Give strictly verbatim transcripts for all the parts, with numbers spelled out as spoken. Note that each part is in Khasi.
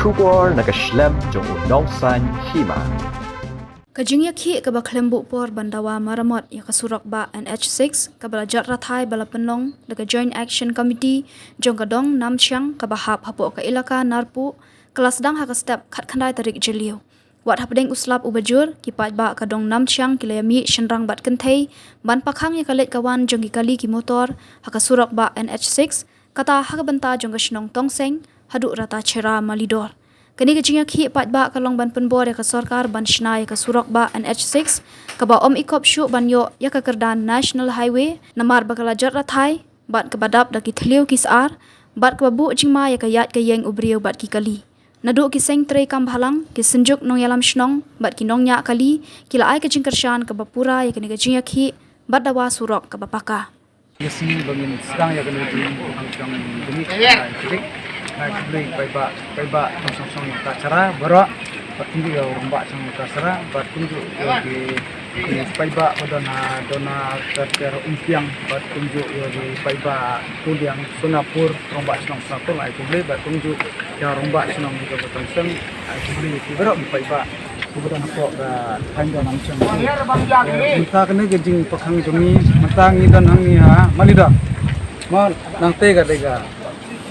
Khubor na ka shlem jong u Nongsaiñ Hima. Ka jingïakhih kaba khlem buh por ban dawa maramot ïa ka surok bah N H six kaba la jot rathai ba la pynlong da ka Joint Action Committee jong ka dong Namshiang kaba hap hapoh ka ilaka Narpuh ka la sdang ha ka step khatkhyndai tarik Jylliew. Wat hapdeng u slap uba jur, ki paidbah ka dong Namshiang ki la ïamih shynrang bad kynthei ban pakhang ïa ka leit ka wan jong ki kali ki motor ha ka surok bah N H six, kata ha ka bynta jong ka shnong Tongseng haduh Ratacherra Malidor. Kane ka jingïakhih paidbah ka long ban pynbor ïa ka sorkar ban shna ïa ka surok bah N H six kaba ym ikop shuh ban ïoh ïa ka kyrdan National Highway namar ba ka la jot rathai bad kaba dap da ki thliew ki sar bad kaba buh jingma ïa ka ïaid ka ïeng u briew bad ki kali. Naduh ki seng trei kam bhalang, ki synjuk nongïalam shnong bad ki nongñiah kali ki la ai ka jingkyrshan kaba pura ïa kane ka jingïakhih bad dawa surok kaba paka. Ïa shi ba ngin sdang ïa kane ka jingpynlong jingmut. Ngai khublei, ngai khublei paidbah, paidbah Nongshong Shnong Ratacherra baroh, bad kumjuh ïa u rangbah shnong Ratacherra, bad kumjuh ïa ki, ki paidbah ba don ha, don ha ter ter Umpiang, bad kumjuh ïa ki paidbah Kuliang Sonapur, rangbah shnong Sonapur, ngai khublei, bad kumjuh ïa rangbah shnong jong ka Tongseng, ngai khublei ïa ki baroh ki paidbah kiba don hapoh ka thaiñ dong Nongshong. Eh, mynta kane ka jingpakhang jong ngi, mynta ngi don hangne ha Malidor. Mo nangta ka dei ka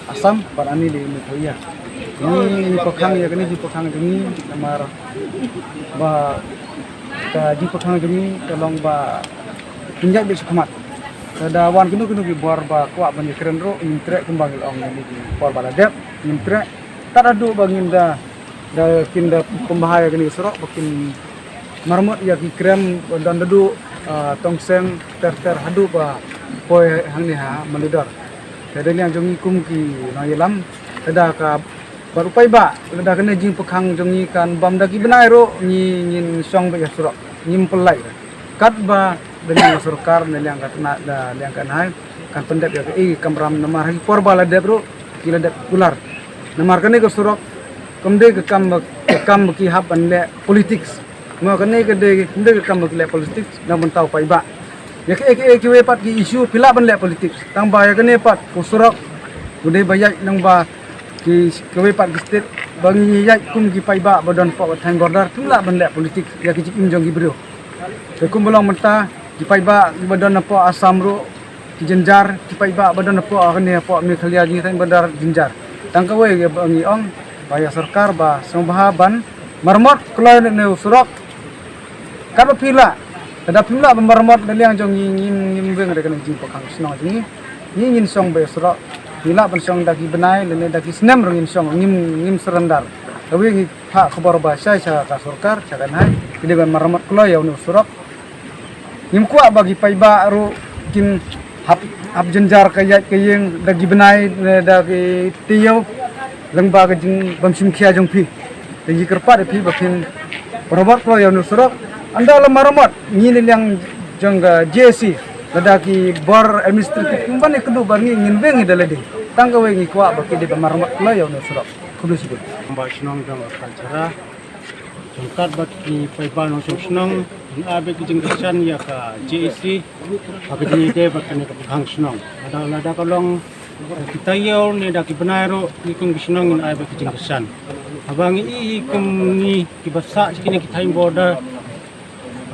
Assam bad ani dei Meghalaya. Ngi, ngi pakhang ïa kane jingpakhang jong ngi namar ba ka jingpakhang jong ngi ka long ba pynjah bad shakhmat. Lada wan kano kano ki bor ba kwah ban ïakren ruh ngim treh, kumba ngi la ong ïa kine ki por ba la dep ngim treh. Tad haduh ba ngin da, da kin da pynbha ïa kane ka surok ba kin maramot ïa ki krem ba don naduh, ah, Tongseng ter ter haduh ba poi hangne ha Malidor. Te da liang jong ngi kum ki nongïalam, te da ka bad u paidbah, lada kane jingpakhang jong ngi kan bam da ki bnai ruh ngi ngin shong beit ïa surok, ngim pyllait. Katba da liang ka sorkar, da liang ka tnat, da liang ka N H I kan pyndep ïa kaei ka kamram namar ha ki por ba la dep ruh ki la dep kular. Namar kane ka surok kam dei ka kam ba, ka kam ba ki hap ban leh politics. Mo kane ka dei, kam dei ka kam ba ki leh politics na bynta u paidbah. Ïa kiei kiei kiwei pat ki issue phi lah ban leh politics. Tang ba ïa kane pat u surok u dei ba ïaid nang ba ki, kiwei pat ki state ba ngi ïaid kum ki paidbah ba don hapoh ka thaiñ border, phim lah ban leh politics ïa ki jingim jong ki briew. Te kumba long mynta ki paidbah kiba don hapoh Assam ruh ki jynjar, ki paidbah ba don hapoh kane hapoh Meghalaya jingthaiñ border jynjar. Tang kawei ba ngi ong ba ïa sorkar ba sngewbha ban maramot kloi ïa une u surok. Katba phi lah, lada phim lah ban maramot da liang jong ngi ngim, ngim weng da kane jingpakhang shnong jong ngi. Ngi ngin shong beit surok. Ngi lah ban shong da ki bnai lane da ki snem ruh ngin shong, ngim, ngim surrender. Kawei ngi phah khubor ba shai sha ka sorkar, sha ka N H I, ki dei ban maramot kloi ïa une u surok. Ngim kwah ba ki paidbah ruh kin hap, hap jynjar ka ïaid ka ïeng da ki bnai ne da ki taïew lyngba ka jingbym shim khia jong phi. Te ngi kyrpad ïa phi ba phin maramot kloi ïa une u surok. Ynda la maramot ngi na liang jong ka J A C, lada ki bor administrative kim ban ïakynduh bad ngi ngin weng hi da lade. Tang kawei ngi kwah ba ki dei ban maramot kloi ïa une u surok. Khublei shibun. Ba shnong jong ka Kalchara. Jong kat bad ki paidbah Nongshong Shnong, ngin ai beit ki jingkyrshan ïa ka J A C ha ka jingïadei bad kane ka pakhang shnong. Lada, lada ka long da ki taïew ne da ki bnai ruh, ngi kum ki shnong ngin ai beit ki jingkyrshan. Haba ngi ïohi kum ngi kiba sah sha kine ki thaiñ border,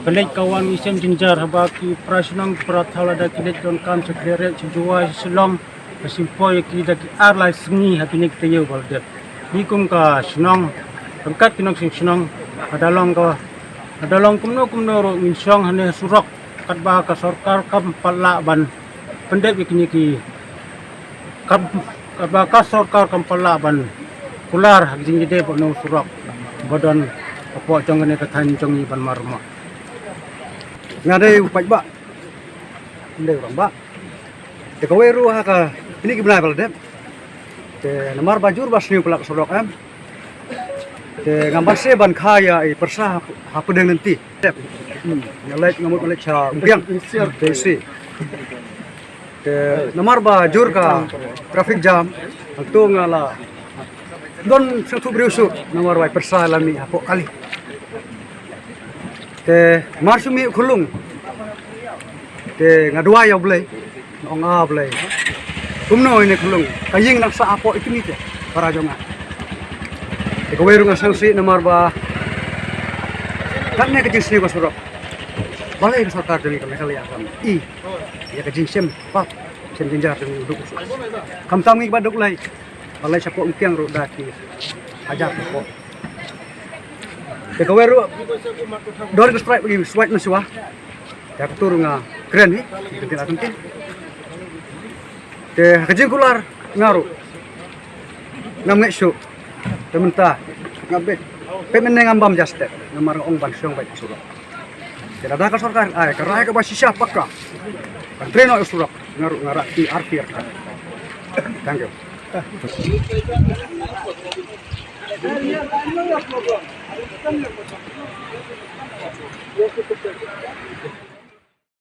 ka leit ka wan ngi shem jynjar, haba ki para shnong ki para thaw lada ki leit donkam sha Khliehriat, sha Jowai, sha Shillong, ka shim poi ïa ki da ki ar lai sngi ha kine ki taïew ba la dep. Ngi kum ka shnong, ryngkat ki nongshong shnong, lada long ka, lada long kumno kumno ruh ngin shong hangne ha surok, katba ka sorkar kam pat lah ban pyndep ïa kine ki, kam, katba ka sorkar kam pat lah ban kular ha ka jingïadei bad une u surok ba don hapoh jong kane ka thaiñ jong ngi ban maramot. Nga dei u paidbah, nga dei u rangbah. Te kawei ruh ha ka kine ki bnai ba la dep, te namar ba jur ba sniew palat ka surok em, te ngam banse ban kha ïa i pyrsa ha, hapdeng lynti. Dep. Hmm. Nga leit, nga mut nga leit sha Umpiang. Te shi. Te namar ba jur ka traffic jam, hangto nga la don sngewthuh briew shuh namar ba i pyrsa la mih hapoh kali. Te mar shu mih u khunlung, te nga duwai ïa U Blei, nga ong, A Blei, kumno ine khunlung, ka ïing nang sah hapoh i kmie te para jong nga. Te kawei ruh nga sngewsih namar ba katne ka jingsniew ka surok, balei ka sorkar jong ngi ka Meghalaya kam i ïa ka jingshem pap shem jynjar jong ngi u duk u suk. Khamtam ngi ba duk lei, balei shapoh Umkiang ruh da ki hajar shapoh. Te kawei ruh don ka strike ba ngi strike mynshuwa. Te ka tur nga kren hi, ka tin ka tin. Te ha ka jingkular nga ruh ngam ngeit shuh. Te mynta nga bit pet mynne ngam bam ja step namar nga ong ban shong bad surok. Te lada ka sorkar ai ka rai kaba shisha pakka ban trei noh surok, nga ruh nga rah ki arphet. Thank you.